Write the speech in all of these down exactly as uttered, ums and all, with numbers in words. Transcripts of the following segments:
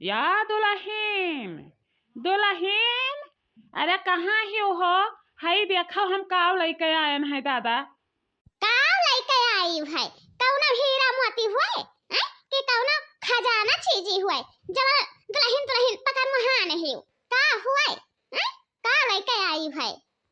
या दुलहिन, दुलहिन, अरे कहाँ ही हो? हई देखो हम काव लइके आयन है दादा। काव लइके आई है? कौनो हीरा मोती हुए, हैं? कि कौनो खजाना चीजी हुए? जब दुलहिन दुलहिन पकड़ मुहान ही का हुए, हैं? का लइके आई है?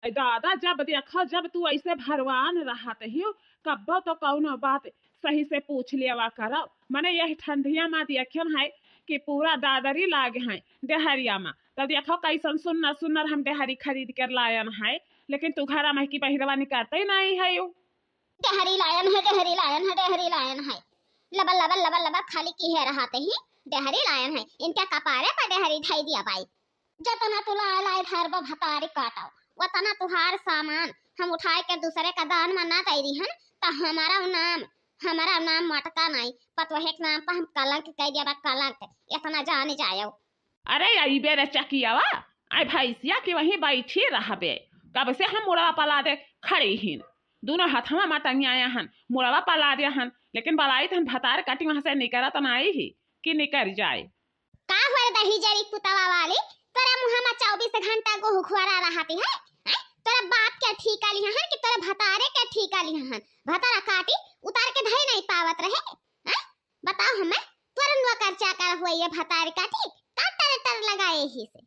ए दादा, जब देखो, जब तू ऐसे भरवान रहत हियो, कब्बो तो कौनो बात सही से पूछ लेवा करो। मने यह ठंडिया मा देखन है कि पूरा दादरी लागे हैं डेहरिया मा, तो देखो कैसन सुन्नर सुन्नर हम डेहरी खरीद कर लायन है, लेकिन तू घरा मा की बहिरवा निकलते ही नहीं है यू। डेहरी लायन है, डेहरी लायन है, डेहरी लायन है, लबल लबल लबल लबल खाली की है रहते ही डेहरी लायन है। इनके कपारे पर डेहरी धई दिया बाई। जतना तू लाए लाए धरबो भतारी काटो, वतना तुहार सामान हम उठाए के दूसरे का दान मा ना दे दिहन, त हमारा उ नाम, हमारा नाम मटका नहीं, पतोहे के नाम पर हम कलंक कह दिया बा, कलंक, इतना जान जायो। अरे अइबे रे चकियावा, आई भैंसिया के वहीं बैठी रहबे, कब से हम मुड़वा पला दे खड़ी हिन, दोनों हथवा मा टंगियाया हन, मुड़वा पला दे हन, लेकिन बलाई तन भतार काटी वहां से निकरत नाई ही कि निकर जाए। का हुआ रे दही जरी पुतवा वाली, तोरे मुँह मा चउबीस घंटा गोहू खुआरा रहती है, हैं? तोरे बाप के ठीका लिहा हन कि तोरे भतारे के ठीका लिहा हन? भतारा काटी उतार के धई नहीं पावत रहे, हैं? बताओ हमें, तोरे नौकर चाकर हुए ये भतारे काटी, का टर टर लगाए ही से?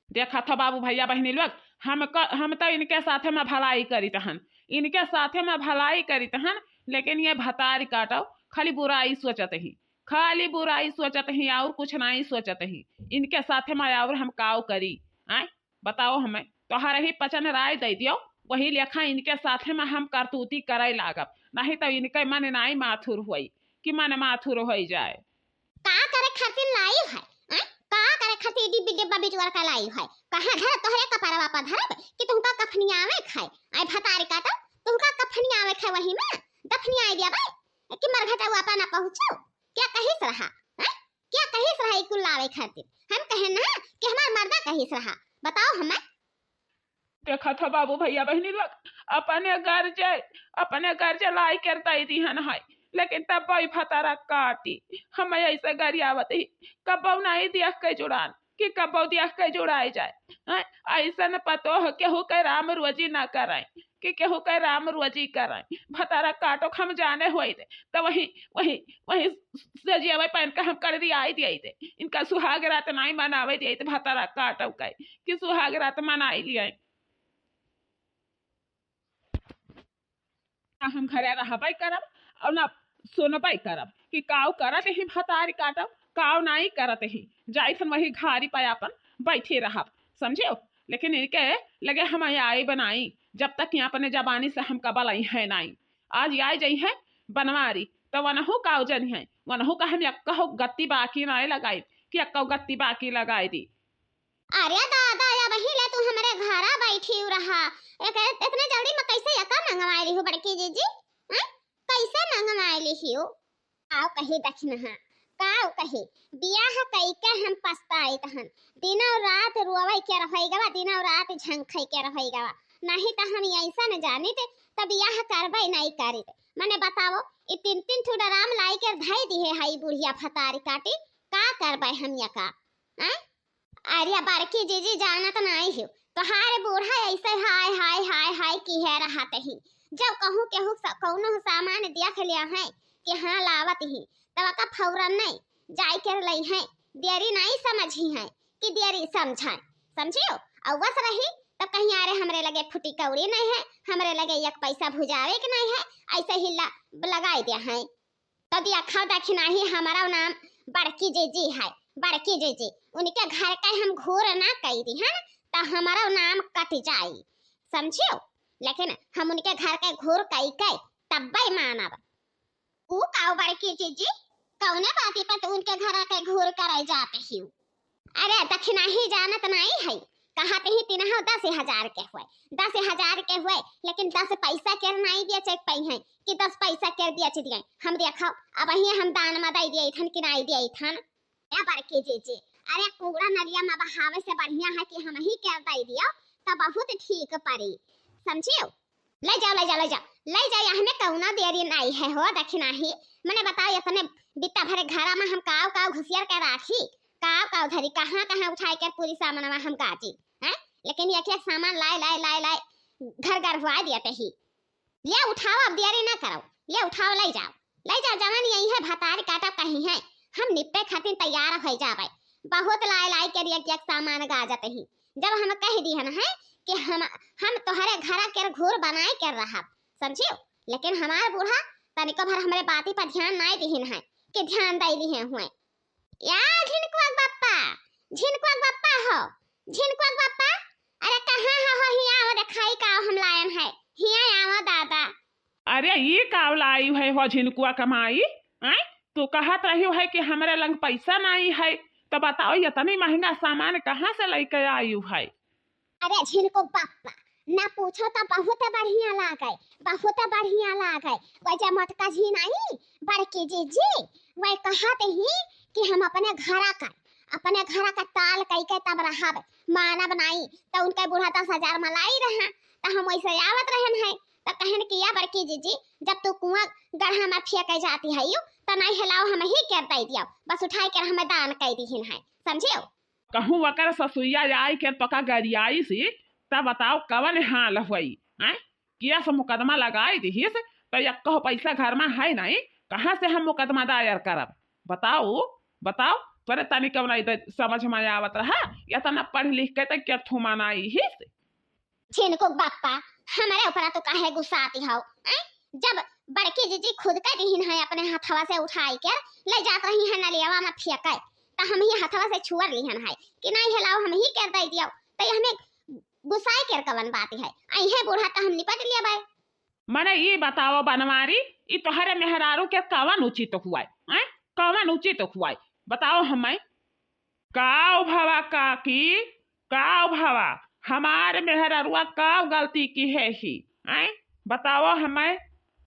देखत हो बाबू भैया बहिनी लोग, हम क-, हम तो इनके साथे मा भलाई करित हन, इनके साथे मा भलाई करित हन, लेकिन ये भतारी काटो खाली बुराई सोचत ही, खाली बुराई सोचत ही, और कुछ नहीं सोचत ही। इनके साथे मा और हम काव करी? आय, बताओ हमें। तोहर ही पचन राय दे दियो, वही लेखा इनके साथे मा हम करतूती करे लागब, नहीं तो इनके मन नाई माथुर होई कि मन माथुर होई जाए। का करे खातिर लाई है? हैं? का करे खातिर डिब्बी डिब्बा बिटुअर का लाई है? कहाँ धर तोहरे कपड़वा पर धरब कि तुमका कफनियावे खाए? आय भतारी काटो, तुमका कफनियावे खाए वही मा दफनियाए दिया बाई कि मरघटवा पर ना पहुँचो? क्या कहिस रहा? हैं? क्या कहिस रहा ई कुल लावे खातिर? हम कहे ना कि हमार मर्दा कहिस रहा? बताओ हमें। देखत हो बाबू भैया बहिनी लोग, अपने गर्जे, अपने गर्जे लाई कर दई दिहन है, लेकिन तब ई भतारा काटी। हम ऐसे गरियावत ही, कब्बो नहीं देख के जुड़ान कि कब्बो देख के जुड़ाए जाए। हैं? ऐसन पतोह केहू के राम रोजी ना कराए कि केहू के राम रोजी कराए। भतारा काटो हम जाने होई दे, तो वही, वही, वही से जियावे पहन के हम कर दियाई दियाई दे। इनका सुहाग रात नाई मनावे दियाई दे, भतारा काटो कहे कि सुहाग रात मनाई लियाई। ना हम घरे रहबे करब और ना सुनबे करब कि काव करत ही भतारी काटब, काव नाई करत ही। जाइत हन वही घारी पे आपन बैठी रहब, समझियो? लेकिन इनके लगे हम आइब नाई, जब तक कि अपने जबानी से हमका बलाई है नाई। आज आइ जइहैं बनवारी, तो वनहु काव जनिहैं, वनहु का हम एक्कहु गत्ती बाकी नाई लगाई कि एक्कहु गत्ती बाकी लगाई दी। अरे दादा, अबहीं ले तू हमरे घरा बैठी रहा, एक, इतने जल्दी में कैसे एका मंगवाए लिहू बड़की जीजी? हैं? कैसे मंगवाए लिहू? काव कही दखिनहा, काव कही, बियाह कई के हम पछताइत हन, दिनौ रात रोवै के रहै गवा, दिनौ रात झंखै के रहै गवा, नहीं त हम ऐसन जानित त बियाह करबै नहीं करित। मने बताओ, ई तीन तीन ठो डराम लाई के धै दिहे हई बुढ़िया भतारी काटी, का करबै हम एका? हैं? अरे बड़की जीजी जानत नाई हो, तोहार बूढ़ा ऐसे हाय हाय हाय हाय किहे रहत ही। जब कहूँ केहू स-, कौनो सामान देख लिया है कि हाँ लावत ही, तब का फौरन नहीं जाए के लइहैं। देरी नहीं समझिहैं कि देरी समझैं, समझियो? अउवस रही तब कहीं अरे हमरे लगे फुटी कौड़ी नहीं है, हमरे लगे एक पैसा भुजावे के नहीं है, ऐसे ही ला, लगाई दिया है। तो देखा दखिनही, हमरौ नाम बड़की जीजी है, बड़की जीजी। उनके घर के हम घूर ना कई दिहन, त हमरौ नाम कट जाई, समझियो? लेकिन हम उनके घर के घूर कई के तब्बै मानब। ऊ काव बड़की जीजी, कौने बाती पर तू उनके घर के घूर करे जात हियो? अरे, दखिनही जानत नाई है, कहत ही तिनहो दस हजार के हुए, दस हजार के हुए, लेकिन दस पैसा के नाई बेचे पइहैं कि दस पैसा के बेच दिए। हम देखो, अबहीं हम दान में दे दिए थन कि नाई दिए थन। ए बड़की जीजी, अरे कूड़ा नलिया में बहावे से बढ़िया है कि हम ही के दे दियो, तो बहुत ठीक पड़ी, समझियो? ले जाओ, ले जाओ, ले जाओ, ले जाओ, यहाँ में कौनो देरी नाई है हो दखिनही। मने बताओ, इतने बित्ता भरे घरा में हम काव काव घुसियर के राखी, चक्का उधरी, कहाँ कहाँ उठाए के पूरी सामानवा हम गाजी, हैं? लेकिन एक एक सामान लाए लाए लाए लाए घर घर हुआ दिया तही। ले उठाओ, अब देरी ना करो, ले उठाओ, ले जाओ, ले जाओ, जवन यही है भतारी काटा कहीं है, हम निपे खातिर तैयार हो जावे। बहुत लाए लाए के एक एक सामान गाजत ही। जब हम कह दिहन है कि हम हम तोहरे घरा के घूर बनाए के रहब, समझियो? लेकिन हमार बूढ़ा तनिको भर हमरे बाती पर ध्यान नाई दिहिन है कि ध्यान दे दिहे हुए। या झिनकुआ के बप्पा, झिनकुआ के बप्पा हो, झिनकुआ के बप्पा, अरे कहाँ है हो? हिया आवा, देखाई का हम लायन है, हिया आवा दादा। अरे ई का लाई है हो झिनकुआ के माई? आय, तू कहत रही है कि हमरे लंग पैसा नाई है, तो बताओ इतनी महंगा सामान कहाँ से लेके आई है? अरे झिनकू बापा, ना पूछो तो बहुत बढ़िया लागे, बहुत बढ़िया लागे। वह जे मोटका झी नाई, बड़की जीजी, वह कहत ही कि हम अपने घरा का, अपने घरा का ताल कई के तब रहब, मानब नाई। तो उनके बूढ़ा दस हजार मलाई रहा, तो हम वैसे आवत रहन है, तो कहन कि या बड़की जीजी, जब तू कुआं गढ़ा में फेंके जाती है यू, तो नहीं हिलाओ, हम ही कर दे दियो, बस उठाई कर हमें दान कर दीहिन है, समझियो? कहूँ वकर ससुइया आई के तोका गरियाई सी, तब बताओ कवन हाल होई, हैं? किया से मुकदमा लगाई दिहिस, तो यक्को पैसा घर में है नहीं, कहाँ से हम मुकदमा दायर करब? बताओ, बताओ, तोरे तनी कवन इधर समझ में आवत रहा, या तना पढ़ लिख के तो क्या थुमाना आई हिस? झिनकू बापा, हमरे ऊपर तू काहे गुस्साती हो, हैं? जब बड़की जीजी खुद के दिहिन है अपने हथवा से उठाई के ले जात रही है नलियावा में फेंके, त हम ही हथवा से छुअर लिहन है कि नहीं हिलाओ, हम ही कर दे दियो, त ये हमें गुस्साए के कवन बात है? अइहे बूढ़ा त हम निपट लिया बाय। मने ई बताओ बनवारी, ई तोहरे मेहरारू के कवन उचित हुआ है, हैं? कवन उचित हुआ है? बताओ हमें। काव भवा काकी, काव भवा, हमार मेहररुआ काव गलती की है ही, आय? बताओ हमें।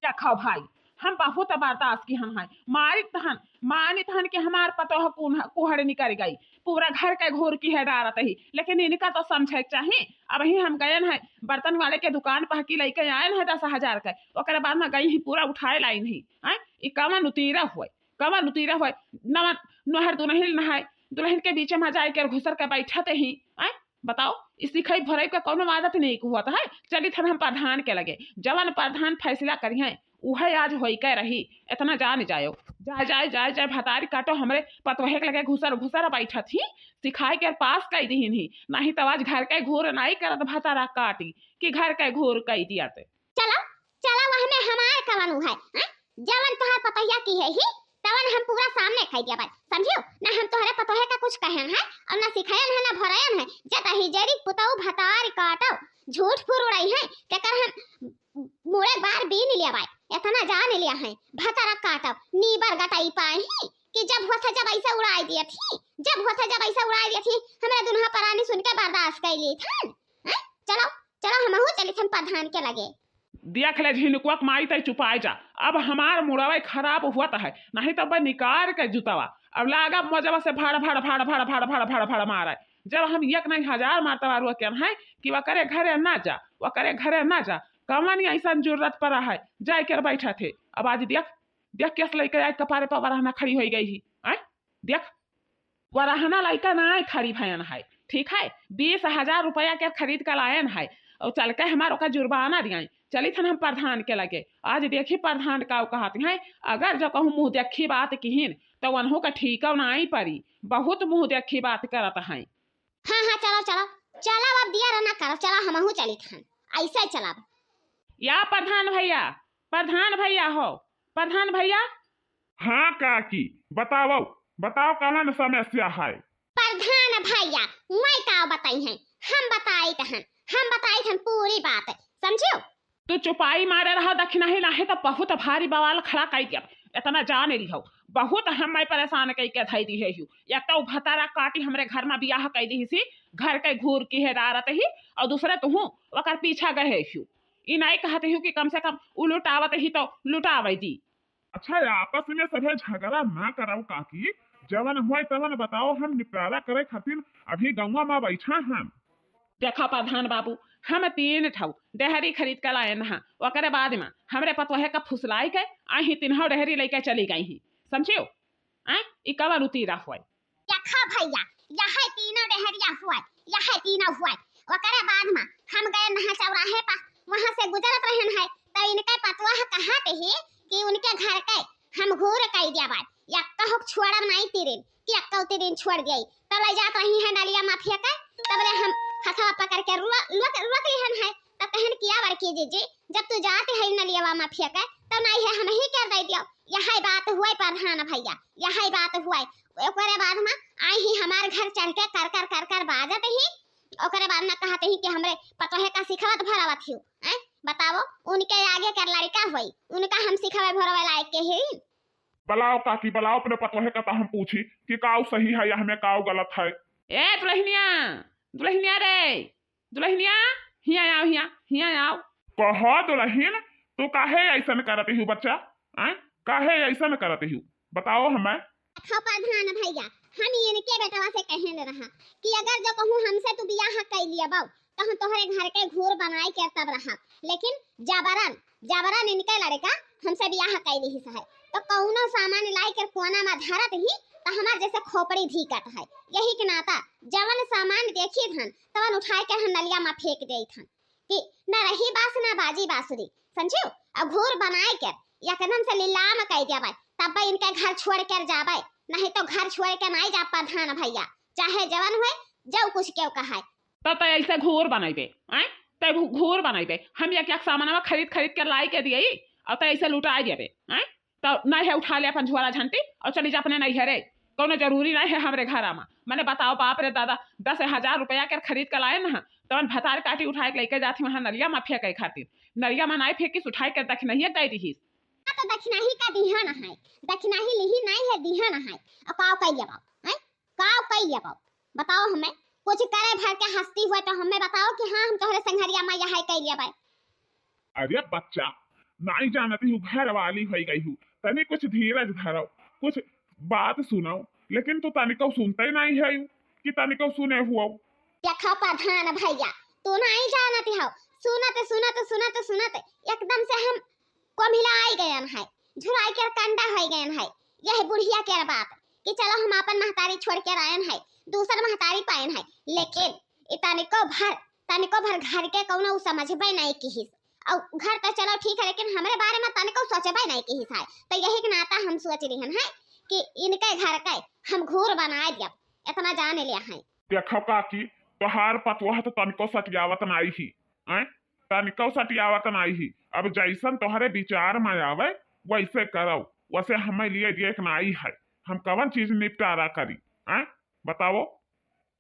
देखो भाई, हम बहुत बर्दाश्त की हम हैं, मारित हन, मानित हन कि हमार पतोह कुन-, कुहड़ निकल गई, पूरा घर के घूर की है डारत ही, लेकिन इनका तो समझे के चाही। अब ही हम गयन है, बर्तन वाले के दुकान पर की लेके आयन है दस हजार के, ओकरे बाद में गई ही पूरा उठाए लाइन ही, हैं? ई कवन उतीरा हुए, कवन उतीरा हुए, नवा नोहर दुनहिल नहाए, दुलहिन के बीचे में जाए के घुसर के बैठत ही, हैं? बताओ, ई सिखई भरई का कौनो आदत नहीं हुआ है। चली थन हम प्रधान के लगे, जवन प्रधान फैसला करी हैं, उहे आज होई के रही, इतना जान जायो। जाए, जाए, जाए, जाए, भतारी काटो, हमरे पतोहे के लगे घुसर, घुसर बैठत ही, सिखाए के पास कई दिहिन ही, नहीं तो आज घर के घूर नाई करत भतारा काटी, कि घर के घूर कई दियत। चलो, चलो, वह में हमार कवन है, हैं? जवन तोहर पतोहिया की है ही, तवन हम पूरा सामने कह दिया बात, समझियो? ना हम तोहरे पतोहे का कुछ कहन है, और ना सिखायन है, ना भरयन है। जत ही जेरी पुतऊ भतार काटो, झूठ फूर उड़ाई है, तेकर हम मुड़े बार बीन लिया बाय, इतना जान लिया है, भतारा काटो, नीबर गटाई पाए ही, कि जब होत है जब ऐसे उड़ाई दिया थी, जब होत है जब ऐसे उड़ाई दिया थी, हमरा दुनहा परानी सुन के बर्दाश्त कर ली थन, हैं? चलो, चलो, हमहू चली थन प्रधान के लगे। देख ले झिनकुआ के माई, तै चुपाए जा, अब हमार मुड़वा खराब हुआ है, नहीं तो बे निकार के जुतवा, अब लागा मजवा से भड़ भड़ भड़ भड़ भड़ भड़ भड़ भड़ मारे। जब हम एक नहीं हजार मारता बारुआ के है कि वकरे घरे ना जा, वकरे घरे ना जा, कवन ऐसा जरूरत पड़ा है जाए के बैठा थे। अब आज देख, देख कैसे लेके आए कपारे पर वरहना खड़ी हो गई ही, आय? देख, वरहना लइका ना आए खड़ी भयन है, ठीक है, बीस हजार रुपया के खरीद कर लायन है, और चल के हमार ओका जुर्माना दियाई। चली थन हम प्रधान के लगे, आज देखी प्रधान का कहत हैं। अगर जो कहूँ मुँह देखी बात किहिन, तो वनहु का ठीकव ना आई परी, बहुत मुँह देखी बात करत हैं। हाँ, हाँ, चलो, चलो, चलो, अब दिया रना करो, चलो, हमहू चली थन, ऐसे चलब। या प्रधान भैया, प्रधान भैया हो, प्रधान भैया। हाँ काकी, बताओ, बताओ कवन समस्या है? प्रधान भैया, मैं का बताई हैं, हम बताई तहन, हम बताई तहन पूरी बात, समझियो? तू चुपाई मारे रहो दखिनही, नाहीं तो बहुत भारी बवाल खड़ा कर दिया। इतना जान लिहो, बहुत हम मैं परेशान कई के धई दी है यू। एक तो भतारा काटी हमरे घर में बियाह कई दी सी, घर के घूर की है डारत ही, और दूसरे तुहू ओकर पीछा गए है यू। ई नहीं कहत ही कि कम से कम उ लुटावत ही तो लुटावे दी। अच्छा, आपस में सभे झगड़ा ना कराओ काकी, जवन होए तवन बताओ, हम निपटारा करे खातिर अभी गौवा में बैठा हन। देखा प्रधान बाबू, हम तीन ठौ डेहरी खरीद के लायन हा, ओकरे बाद में हमरे पतोहे का फुसलाई के आही तीनों डेहरी लेके चली गई ही, समझियो? आय, ई कवन उतीरा होए? देखा भइया, यहै तीनों डेहरिया हुआ, यहै तीनों हुआ। ओकरे बाद मा हम गए नहा चौराहे पा, वहाँ से गुजरत रहन है, तब इनके पतोह कहत ही कि उनके घर के हम घूर कइ दिया बा, यक्का हुक छोड़ब नाई तिरिन, कि यक्का तिरिन छोड़ दिया। तब ले जात रही है नलिया मा फेंके, तब ले हम हथवा पकड़ के रुआ-, रुआ-, रुआ लिहन है। तब कहन किया बड़की जीजी, जब तू जात है नलिया मा फेंके, तब नाई है हम ही कर दे दियो। यहै बात हुआ प्रधान भइया, यहै बात हुआ। ओकरे बाद मा आई ही हमार घर चढ़ के कर कर कर कर बाजत ही। ओकरे बाद मा कहत ही कि हमरे पतोहे का सिखवत भरावत हियो, हैं? बताओ, उनके आगे के लड़का होई, उनका हम सिखावे भरवे लायक के ही। बुलाओ काकी, बुलाओ अपने पतोहे का, तो हम पूछी कि काऊ सही है या हमें काऊ गलत है। ए दुलहिनिया, दुलहिनिया रे, दुलहिनिया, हिया आओ, हिया, हिया आओ। कहो दुलहिन, तू काहे ऐसन करत हियो बच्चा? आय, काहे ऐसन करत हियो? बताओ हमें। देखो प्रधान भइया, हम इनके बेटवा से कहन रहा कि अगर जो कहूँ हमसे तू बियाह कइ लिया बाऊ, तो हम तोहरे घर के घूर बनाई के तब रहा, लेकिन जबरन, जबरन इनके लड़का हमसे बियाह कइ लिहिस है। तो कौनो सामान लाई के कोना मा धरत ही, तो हमार जैसे खोपड़ी धीकत है। यही के नाता जवन सामान देखी धन, तवन उठाए के हम नलिया मा फेंक देत हन। कि ना रही बास ना बाजी बांसुरी, समझियो? अब घूर बनाए के एकदम से लीलाम कइ देबै, तब इनके घर छोड़ कर जाबै, नहीं तो घर छोड़ के नाई जा प्रधान भइया, चाहे जवन हुए, जो कुछ केहू कहाए। तो तै ऐसे घूर बनैबे, आय? तै घू-, घूर बनैबे। हम एक एक सामानवा खरीद खरीद के लाई के दिए, और तै ऐसे लुटाए देबे, आय? तो नहीं है, उठा ले अपन झोरा झंटी और चली जा अपने नैहरे। कौनो जरूरी नहीं है हमरे घरा मा। मने बताओ, बाप रे दादा, दस हजार रुपया के खरीद के लाए ना, तवन भतार काटी उठाए के लेके जाती वहाँ नलिया मा फेंके खातिर। नलिया मा नाई फेंकिस, उठाए के दखिनहिया दे दिहिस। हाँ, तो दखिनही का दिहन है, दखिनही लिही नहीं है, दिहन है। अब काव कइ लेबा, हैं? काव कइ लेबा? बताओ हमें, कुछ करे भर के हस्ती हुए तो हमें बताओ कि हाँ, हम तोहरे संघरिया मा यहै कइ लेबै। अरे बच्चा, नाई जानत ही, घर वाली होइ गई हूँ, तनी कुछ धीरज धरो, कुछ बात सुनो, लेकिन तू तनिको सुनते नाई है कि तनिको सुने हुआ। देखा प्रधान भइया, तू नाई जानत हो, सुनत, सुनत, सुनत, सुनत एकदम से हम कोमिलाई गयन है, झुराई के कंडा होइ गयन है। यह बुढ़िया के बात कि चलो हम अपन महतारी छोड़ के आयन है, दूसर महतारी पायन है, लेकिन ई तनिको भर, तनिको भर घर के कौनो उ समझबे नहीं किहिस। और घर तो चलो ठीक है, लेकिन हमरे बारे मा तनिको सोचबे नहीं किहिस है। तो यही के नाता हम सोच लिहन है कि इनके घर के हम घूर बनाए दियब, इतना जान लिया है। देखो काकी, तोहार पतोह तो तनिको सटियावत नाई ही, हैं? तनिको सटियावत नाई ही। अब जैसन तोहरे विचार मा आवे, वैसे करो, वैसे हमें लिए देख नाई है, हम कवन चीज निपटारा करी, हैं? बताओ।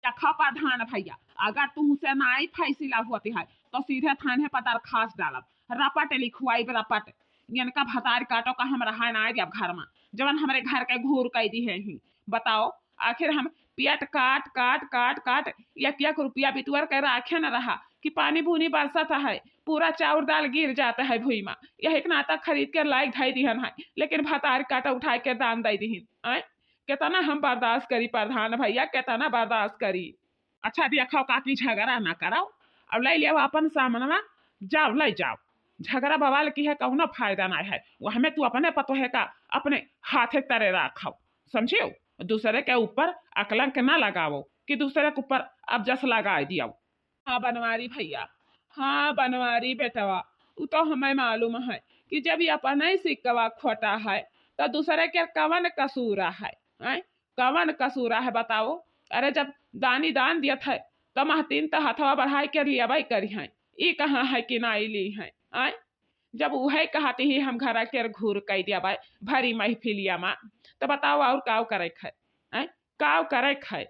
देखा प्रधान भइया, अगर तुमसे नाई फैसला होत है, तो सीधे थाने पर दरखास्त डालब, रपट लिखवाइब, रपट। इनका भतार काटो का हम रहा नाई देब घर मा, जवन हमरे घर के घूर कइ दिहे ही। बताओ, आखिर हम पेट काट, काट, काट, काट एक एक रुपया बिटुअर के राखे न रहा कि पानी बूनी बरसत है, पूरा चाउर दाल गिर जात है भुई मा, यही के नाता खरीद के लाइक धई दिहन है, लेकिन भतार काटा उठाए के दान दई दिहिन। आय, केतना हम बर्दाश्त करी प्रधान भइया, केतना बर्दाश्त करी। अच्छा देखो काकी, झगड़ा ना करो, अब ले लियो अपन सामनवा, जाओ ले जाओ। झगड़ा बवाल की है, कौनो फायदा ना है, वह में तू अपने पतोहे का अपने हाथे तरे राखो, समझियो? दूसरे के ऊपर अकलंक ना लगावो कि दूसरे के ऊपर अब जस लगाए दियो। हाँ बनवारी भइया, हाँ बनवारी बेटवा, उ तो हमें मालूम है कि जब ये अपने सिक्कवा खोटा है, तो दूसरे के कवन कसूरा है, हैं? कवन कसूरा है बताओ? अरे जब दानी दान दियत है, तो महतीन तो हथवा बढ़ाए के लियाबे करी हैं, ई कहाँ है कि नाई ली हैं, आय? जब उहे कहती ही हम घरा के घूर कई दियाबे भरी महफिलिया मा, तो बताओ और काव करे क है, आय? काव करे क है?